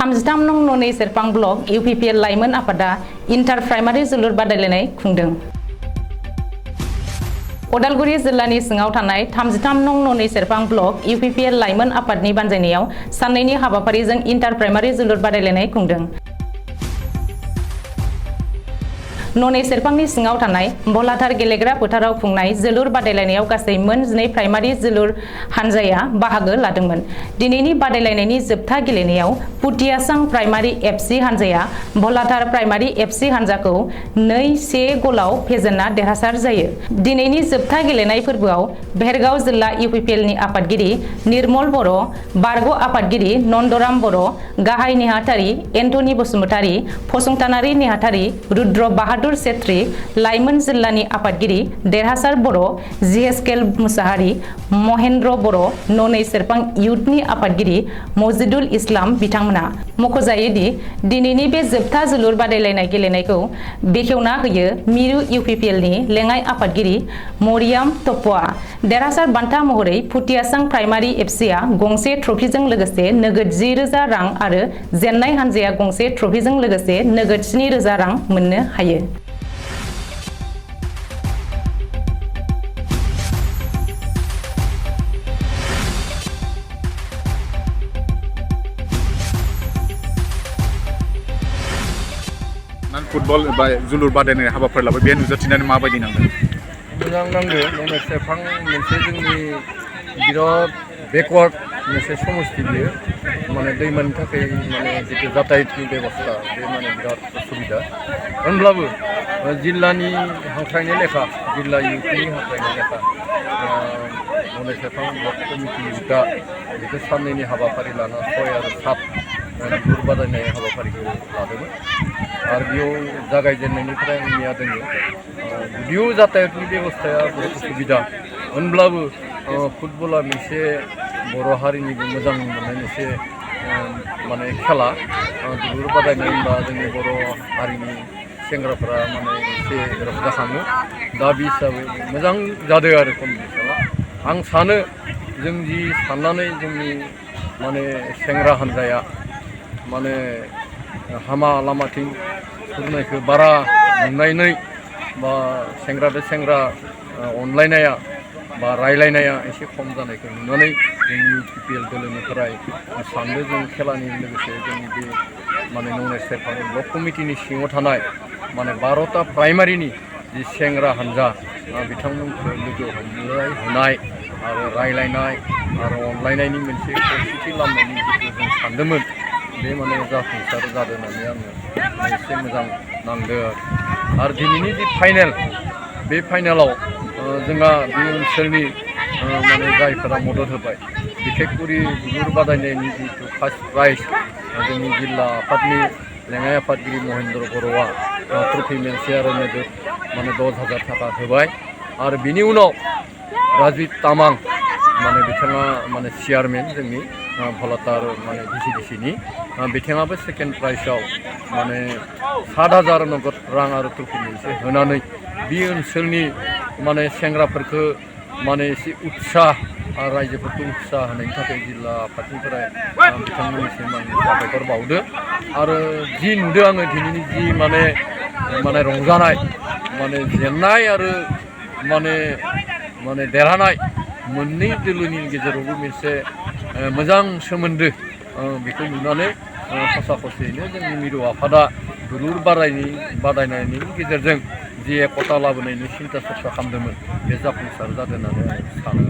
33 नं ननै सेरफां block UPPL लाइमोन आफादा इन्टार प्राइमारि जोलुर बादायलायनाय खुंदों। उदालगुरि जिल्लानि सिङाव थानाय 33 नं ननै सेरफां ब्लक UPPL लाइमोन आफादनि बानजायनायाव साननैनि हाबाफारिजों इन्टार प्राइमारि जोलुर बादायलायनाय खुंदों। ननै सेरफांनि सिङाव थानाय भलाधार गेलेग्रा फोथाराव खुंनाय जोलुर बादायलायनायाव गासै मोन 12 प्राइमारि जोलुर हानजाया बाहागो लादोंमोन। दिनैनि बादायलायनायनि जोबथा गेलेनायाव पुटियासां प्राइमारि FC हानजाया भलाधार प्राइमारि FC हानजाखौ 2-1 गलाव फेजेनना देरहासार जायो। दिनैनि जोबथा गेलेनाय फोरबोआव भेरगाव जिल्ला UPPL नि आफादगिरि निर्मल बर', बारग' आफादगिरि नन्दराम बर', गाहाय नेहाथारि एन्टनी बसुमतारी, फसंथानारि नेहाथारि रुद्र बाहादुर सेत्री, लाइमोन जिल्लानि आफादगिरि देरहासार बर', जिएसकेल मुसाहारि, महेन्द्र बर', ननै सेरफां इउथनि आफादगिरि मजिदुल इस्लाम बिथांमोना मख'जायोदि दिनैनि बे जोबथा जोलुर बादायलायनाय गेलेनायखौ बेखेवना होयो मिरु UPPL नि लेङाइ आफादगिरि मरियाम टप्प'आ। देरहासार बान्था महरै पुटियासां प्राइमारि FC आ गंसे ट्रफिजों लोगोसे नोगोद 10,000 रां आरो जेननाय हानजाया गंसे ट्रफिजों लोगोसे नोगोद 7,000 रां मोननो हायो। फुटबल बा जोलुर बादायनाय हाबाफारि लाबाय बे नुजाथिनानै माबायदि नांदों? मोजां नांदों। ननै सेरफां मोनसे जोंनि बिराद बेकवार्ड मोनसे समस्ति बियो माने दैमानि थाखाय माने जितु जातायातनि बेबस्था बे माने बिराद असुबिदा। होनब्लाबो जिल्लानि हांख्रायनाय लेखा जिल्ला इउथनि हांख्रायनाय लेखा ननै सेरफां ब्लक कमिटि इउथआ बेखौ साननैनि हाबाफारि लाना 6 आरो 7 जोलुर बादायनाय हाबाफारिखौ लादोंमोन। आरो बेयाव जागायजेननायनिफ्राय आंनिया दोङो जुदिও जातायातनि बेबस्थाया बहुत उसुबिदा होनब्लाबो फुटबला मोनसे बर' हारिनिबो मोजां मोननाय मोनसे माने खेला। जोलुर बादायनाय होनबा जोंनि बर' हारिनि सेंग्राफोरा माने एसे रंजाखाङो। दा बे हिसाबै मोजां जादों आरो कम्पिटिसना। आं सानो जों जि साननानै जोंनि माने सेंग्रा हान्जाया माने हामा लामाथिं सुरनायखौ बारा नुनानै बा सेंग्रादो सेंग्रा अनलायनाया बा रायलायनाया एसे खम जानायखौ नुनानै जोंनि UPPL दोलोनिफ्राय सानदों जों खेलानि लोगोसे जोंनि बे माने ननै सेरफां ब्लक कमिटिनि सिङाव थानाय माने 12टा प्राइमारिनि जि सेंग्रा हान्जा बिथांमोनखौ लोगो हमलायहोनाय आरो रायलायनाय आरो अनलायनायनि मोनसे खौसेथि लामनायनि जिथु जों सानदोंमोन बे माने जाफुंसार जादों होननानै आङो एसे मोजां नांदों। आरो दिनैनि जि फाइनाल बे फाइनालाव जोंहा बे ओनसोलनि माने जायफोरा मदद होबाय बिखेखकरि जोलुर बादायनायनि जितु फार्स्ट प्राइज जोंनि जिल्ला आफादनि लेङाइ आफादगिरि महेन्द्र बर'आ ट्रफि मोनसे आरो नोगोद माने 10,000 थाखा होबाय। आरो बिनि उनाव राजित तामां माने बिथाङा माने चेयारमेन जोंनि भलाधार माने VCDC नि बिथाङाबो सेकेन्ड प्राइजआव माने 7,000 नगद रां आरो ट्रफि मोनसे होनानै बे ओनसोलनि माने सेंग्राफोरखौ माने एसे उत्साह आरो रायजोफोरखौ उत्साह होनायनि थाखाय जिल्ला आफादनिफ्राय बिथांमोननिसिम आं साबायखर बावदो। आरो जि नुदों आङो दिनैनि जि माने रंजानाय माने जेननाय आरो माने देरहानाय मोननै दोलोनि गेजेरावबो मोनसे मोजां सोमोन्दो बेखौ नुनानै खसा खसियैनो जोंनि मिरु आफादा जोलुर बादायनायनि गेजेरजों जि एकता लाबोनायनि सिन्था सरसा खालामदोंमोन बे जाफुंसार जादों होननानै आं सानो।